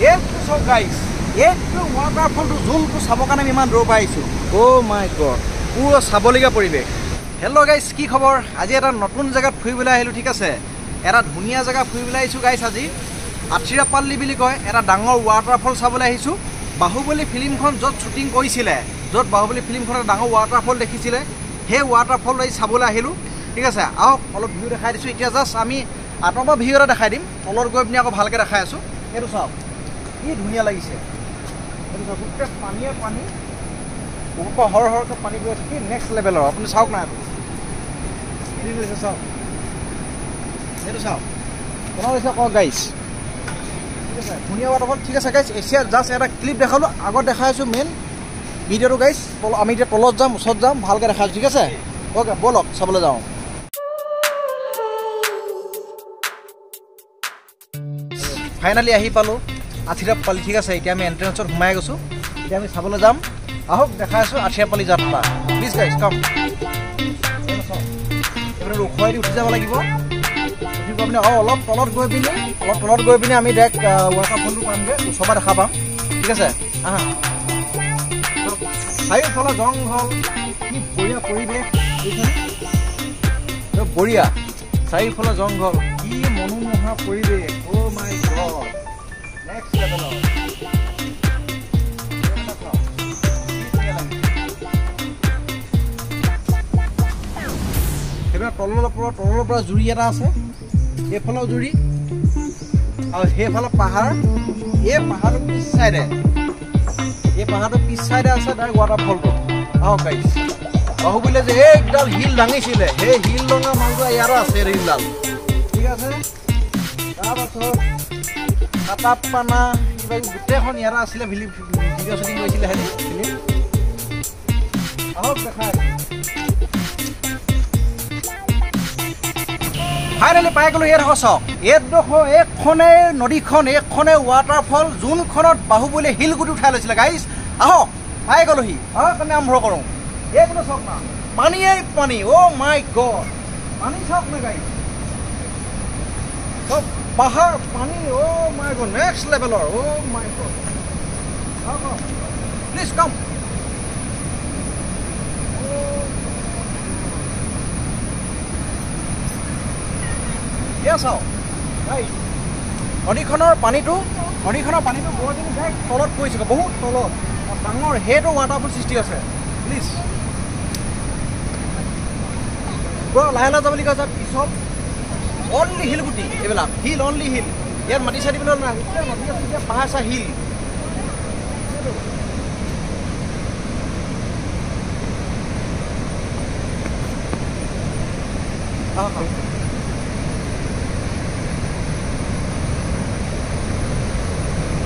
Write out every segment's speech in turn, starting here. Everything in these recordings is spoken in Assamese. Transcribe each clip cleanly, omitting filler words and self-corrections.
এইটো চাওক গাইছ, এইটো ৱাটাৰফলটো যোনটো চাবৰ কাৰণে আমি ইমান দূৰৰ পৰা আহিছোঁ। অ' মাই গড, পুৰা চাবলগীয়া পৰিৱেশ। হেল্ল' গাইছ, কি খবৰ? আজি এটা নতুন জেগাত ফুৰিবলৈ আহিলোঁ, ঠিক আছে? এটা ধুনীয়া জেগা ফুৰিবলৈ আহিছোঁ গাইছ। আজি আথিৰাপাল্লি বুলি কয়, এটা ডাঙৰ ৱাটাৰফল চাবলৈ আহিছোঁ। বাহুবলী ফিল্মখন য'ত শ্বুটিং কৰিছিলে, য'ত বাহুবলী ফিল্মখনত ডাঙৰ ৱাটাৰফল দেখিছিলে, সেই ৱাটাৰফল আজি চাবলৈ আহিলোঁ, ঠিক আছে? আহক অলপ ভিউ দেখাই দিছোঁ। এতিয়া জাষ্ট আমি আঁতৰৰ পৰা ভিউ এটা দেখাই দিম, তলত গৈ পিনি আকৌ ভালকৈ দেখাই আছোঁ। এইটো চাওক কি ধুনীয়া লাগিছে। এইটো চাওক, গোটেই পানীয়ে পানী, ওপৰৰ পৰা সৰ সৰকৈ পানী গৈ আছে, কি নেক্সট লেভেলৰ। আপুনি চাওক না, এইটো কি গৈছে চাওক, এইটো চাওক কেনেকুৱা লাগিছে কওক গাইছ। ঠিক আছে, ধুনীয়া ৱাটাৰফল। ঠিক আছে গাইছ, এতিয়া জাষ্ট এটা ক্লিপ দেখালোঁ, আগত দেখাই আছোঁ মেইন ভিডিঅ'টো গাইছ। আমি এতিয়া তলত যাম, ওচৰত যাম, ভালকৈ দেখাই আছোঁ, ঠিক আছে? অ'কে, ব'লক চাবলৈ যাওঁ। ফাইনেলি আহি পালোঁ আথিৰাপাল্লি, ঠিক আছে? এতিয়া আমি এণ্ট্ৰেঞ্চত সোমাই গৈছোঁ, এতিয়া আমি চাবলৈ যাম। আহক দেখাই আছোঁ আথিৰাপাল্লি যাত্ৰা। প্লিজ গাইছ কাম। এইপিনে ওখৰেদি উঠি যাব লাগিব, উঠি গৈ পিনি অলপ তলত গৈ পিনি, অলপ তলত গৈ পিনি আমি ডাইৰেক্ট ৱাটাৰফলটো পামগৈ, ওচৰৰ পৰা দেখা পাম, ঠিক আছে? আহা, চাৰিওফালে জংঘল, কি বঢ়িয়া পৰিৱেশ, বঢ়িয়া চাৰিওফালে জংঘল, কি মনোমোহা পৰিৱেশ। অ' মাই গড, নেক্সট লেভেলৰ। সেইবিলাক তলৰ পৰা জুৰি এটা আছে, এইফালেও জুৰি আৰু সেইফালে পাহাৰ। এই পাহাৰটোৰ পিছ চাইডে, এই পাহাৰটোৰ পিছ চাইডে আছে ডাইৰেক্ট ৱাটাৰফলটো। আহক গাইছ, বাহুবলীয়ে যে এইডাল শিল দাঙিছিলে, সেই শিল দঙা মালটো ইয়াৰো আছে, শিলডাল, ঠিক আছে? তাৰপাছত কাটাপানা কিবা গোটেইখন ইয়াতে আছিলে, ভিডিঅ' শ্বুটিং কৰিছিলে হেৰি ফিল্ম। আহক দেখাই। ফাইনেলি পাই গ'লোঁ। ইয়াত চাওক, এইডোখৰ এইখনেই নদীখন, এইখনেই ৱাটাৰফল যোনখনত বাহুবলীয়ে শিলগুটি উঠাই লৈছিলে গাইছ। আহক পাই গ'লোহি, আহক আমি আৰম্ভ কৰোঁ। এইপিনে চাওক না, পানীয়েই পানী। অ' মাই গড, পানী চাওক না গাইছ, চব পাহাৰ পানী। অ' মাই গড, নেক্সট লেভেলৰ। অ' মাই গড, প্লিজ কাম। এয়া চাওক নদীখনৰ পানীটো, নদীখনৰ পানীটো গৈ পিনি ডাইৰেক্ট তলত পৰিছেগৈ, বহুত তলত ডাঙৰ সেইটো ৱাটাৰফল সৃষ্টি হৈছে। প্লিজ পুৰা লাহে লাহে যাব বুলি কৈছে। পিছত অনলি শিলগুটি, এইবিলাক শিল, অনলি শিল। ইয়াত মাটি চাটি পেলোৱা নাই, গোটেই নদী আছে, পাহাৰ চাহ শিল।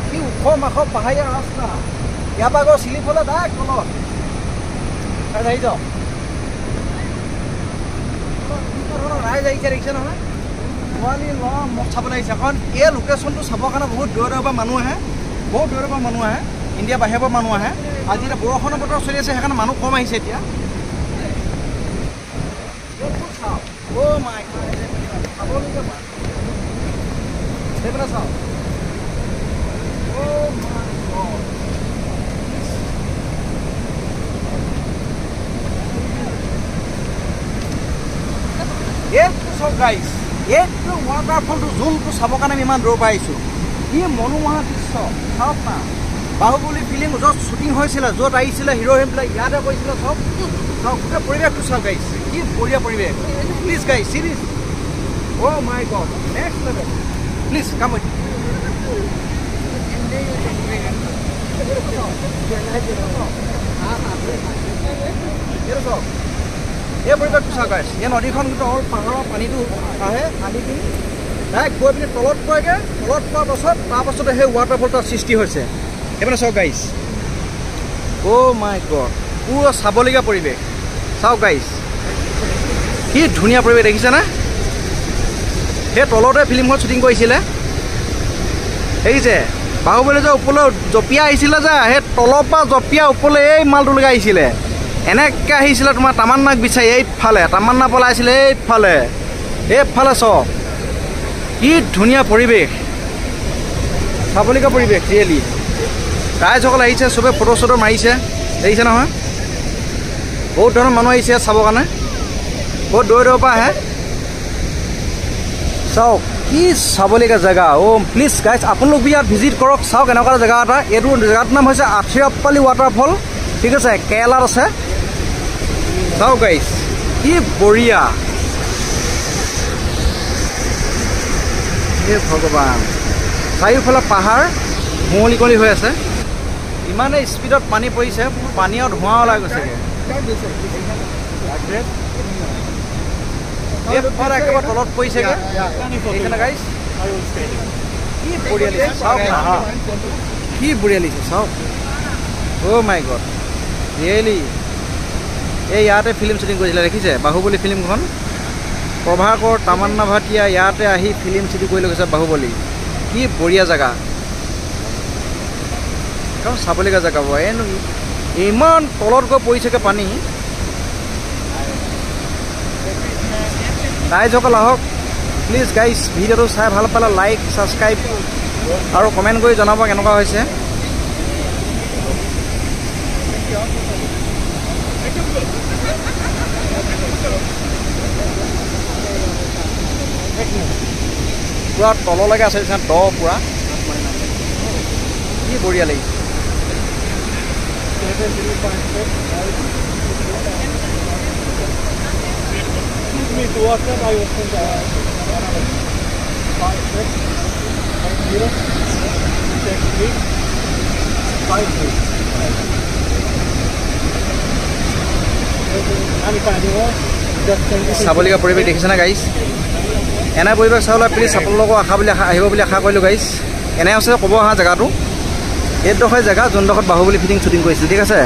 কি ওখ মাখ পাহাৰীয়া ৰাস্তা, ইয়াৰ পৰা গৈ চিলিফলে ডাইৰেক্ট তলত আহি যাওক। ৰাইজ আহিছে, দেখিছে নহয়, ছোৱালী ল'ৰা মোক চাবলৈ আহিছে। কাৰণ এই লোকেশ্যনটো চাবৰ কাৰণে বহুত দূৰৰ দূৰৰ পৰা মানুহ আহে, বহুত দূৰৰ পৰা মানুহ আহে, ইণ্ডিয়া বাহিৰৰ পৰা মানুহ আহে। আজি এতিয়া বৰষুণৰ বতৰ চলি আছে, সেইকাৰণে মানুহ কম আহিছে এতিয়া। অ' মাই, সেইপিনে চাওক। অ' মাই গড, এইটো চাওক গাইছ, এইটো ৱাটাৰফলটো যোনটো চাবৰ কাৰণে আমি ইমান দূৰৰ পৰা আহিছোঁ। কি মনোমোহা দৃশ্য চাওক না। বাহুবলী ফিল্ম য'ত শ্বুটিং হৈছিলে, য'ত আহিছিলে হিৰ' হিৰইনবিলাক, ইয়াতে কৰিছিলে চব। চাওক গোটেই পৰিৱেশটো চাওক গাইছ, কি বঢ়িয়া পৰিৱেশ। Please guys, series. Oh my God, next level. Please come with. এইটো চাওক, এই পৰিৱেশটো চাওক গাইছ। এই নদীখন গোটেই অল পাহাৰৰ পানীটো আহে, আনি পিনি ডাইৰেক্ট গৈ পিনি তলত পৰেগৈ। তলত পোৱাৰ পাছত তাৰপাছতে সেই ৱাটাৰফলটোৰ সৃষ্টি হৈছে। সেইপিনে চাওক গাইছ। অ' মাই গড, পুৰা চাবলগীয়া পৰিৱেশ। চাওক গাইছ, কি ধুনীয়া পৰিৱেশ, দেখিছেনে? সেই তলতে ফিল্মখন শ্বুটিং কৰিছিলে, দেখিছে? বাহুবলী যে ওপৰলৈ জঁপিয়াই আহিছিলে যে, সেই তলৰ পৰা জঁপিয়াই ওপৰলৈ এই মালটোলৈকে আহিছিলে, এনেকৈ আহিছিলে তোমাৰ তামান্নাক বিচাৰি। এইফালে তামান্না পলাইছিলে, এইফালে এইফালে চাওক কি ধুনীয়া পৰিৱেশ। চাবলগীয়া পৰিৱেশ ৰিয়েলি। ৰাইজসকল আহিছে, চবে ফটো চটো মাৰিছে, দেখিছে নহয়? বহুত ধৰণৰ মানুহ আহিছে ইয়াত চাবৰ কাৰণে, বহুত দূৰ দূৰৰ পৰা আহে। চাওক কি চাবলগীয়া জেগা। অ' প্লিজ গাইজ আপোনালোক ইয়াত ভিজিট কৰক, চাওক এনেকুৱা জেগা এটা। এইটো জেগাটোৰ নাম হৈছে আথিৰাপ্পালী ৱাটাৰফল, ঠিক আছে, কেৰেলাত আছে। চাওক গাইজ কি বঢ়িয়া, হে ভগৱান। চাৰিওফালে পাহাৰ কুঁৱলী কুঁৱলী হৈ আছে, ইমানেই স্পীডত পানী পৰিছে, পানী আৰু ধোঁৱা ওলাই গৈছেগৈ। এইফালে একেবাৰে তলত পৰিছেগৈ, দেখিছেনে গাইজ? কি বঢ়িয়া লাগিছে চাওক না, কি বঢ়িয়া লাগিছে চাওক। অ' মাই গড, ৰিয়েলি। এই ইয়াতে ফিল্ম শ্বুটিং কৰিছিলে, দেখিছে বাহুবলী ফিল্মখন? প্ৰভাকৰ, তামান্না ভাটিয়া ইয়াতে আহি ফিল্ম শ্বুটিং কৰি লৈ গৈছে বাহুবলী। কি বঢ়িয়া জেগা, একদম চাবলগীয়া জেগা। ইমান তলত গৈ পৰিছেগৈ পানী। ৰাইজসকল আহক প্লিজ গাইজ, ভিডিঅ'টো চাই ভাল পালে লাইক, ছাবস্ক্ৰাইব আৰু কমেণ্ট কৰি জনাব কেনেকুৱা হৈছে। পূৰা তললৈকে আছে নিচিনা দ পূৰা, কি বঢ়িয়া লাগিছে। চাবলগীয়া পৰিৱেশ দেখিছেনে গাইজ? এনে পৰিৱেশ চাবলৈ প্লিজ আপোনালোকৰ আশা বুলি আহিব বুলি আশা কৰিলোঁ গাইজ। এনে আছে ক'ব অহা জেগাটো, এইডোখৰ জেগা যোনডোখৰত বাহুবলী ফিল্ম শ্বুটিং কৰিছিল, ঠিক আছে।